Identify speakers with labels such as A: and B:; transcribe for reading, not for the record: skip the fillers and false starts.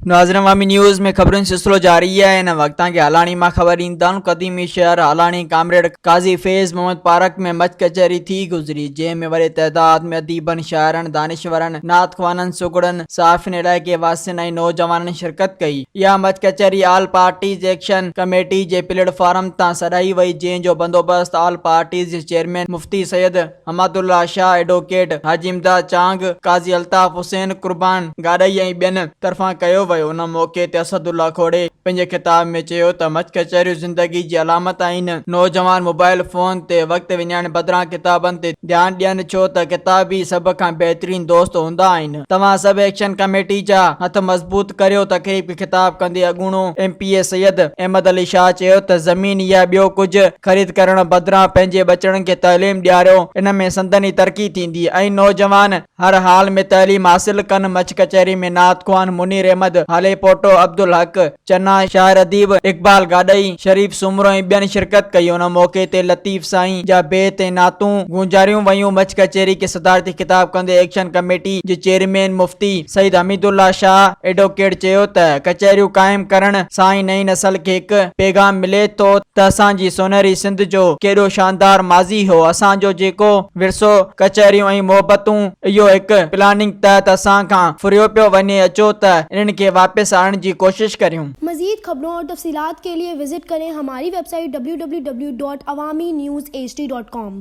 A: ناظرين عوامي نيوز ۾ خبرن جو سلسلو جاري آهي هن وقت توهان کي هالاڻي مان خبر ڏيندا آهيون قديمي شهر هالاڻي ڪامريڊ قاضي فيض محمد پارڪ ۾ مچ ڪچهري ٿي گذري جنهن ۾ وڏي تعداد ۾ اديبن شاعرن دانشورن نعت خوانن سگهڙن صحافين علائقي واسين ۽ نوجوانن شرڪت ڪئي اها مچ ڪچهري آل پارٽيز ايڪشن ڪميٽي جي پليٽ فارم تان سڏائي وئي جنهن جو بندوبست آل پارٽيز جي چيئرمين مفتي سيد حماد الله شاهه ايڊووڪيٽ، حاجي امداد چانگ، قاضي الطاف حسين، قربان گاڏهي ۽ ٻين طرفان ڪيو ويو. ان موقعي تي اسد الله کوڙي پنهنجي خطاب ۾ چيو ته مچ ڪچهريون زندگي جي علامت آهن، نوجوان موبائل فون تي وقت وڃائڻ بدران ڪتابن تي ڌيان ڏين ڇو ته ڪتاب ئي سڀ کان بهترين دوست هوندا آهن. توهان سڀ ايڪشن ڪميٽي جا هٿ مضبوط ڪريو. تقريب کي خطاب ڪندي اڳوڻو M P A Syed Ahmed Ali Shah چيو ته زمين يا ٻيو ڪجهه خريد ڪرڻ بدران پنهنجي ٻچڙن کي تعليم ڏياريو ان ۾ سندن ئي ترقي ٿيندي ۽ نوجوان هر حال ۾ تعليم حاصل ڪن. مچ ڪچهري ۾ نعت خوان منير احمد هاليپوٽو، عبدالحق چنا، شاعر اديب اقبال گاڏهي، شريف سومرو ۽ ٻين شرڪت ڪئي. ان موقعي تي لطيف سائين جا بيت ۽ نعتون گونجاريون ويون. مچ ڪچهري کي صدارتي خطاب ڪندي ايڪشن ڪميٽي جي چيئرمين مفتي سيد حميد الله شاهه ايڊووڪيٽ چيو ته ڪچهريون قائم ڪرڻ سان ئي نئين نسل کي هڪ پيغام ملي ٿو ته اسان جي سونهري سنڌ جو ڪيڏو شاندار ماضي هو، اسان جو جيڪو ورثو، ڪچهريون ۽ محبتون اهو هڪ پلاننگ تحت اسان کان ڦريو پيو وڃي، اچو ته انهن کي واپس آڻڻ جي ڪوشش ڪريون.
B: مزيد خبرون اور تفصيلات کے لئے وزٽ ڪرين ھماري web site www.awamiNewsHD.com.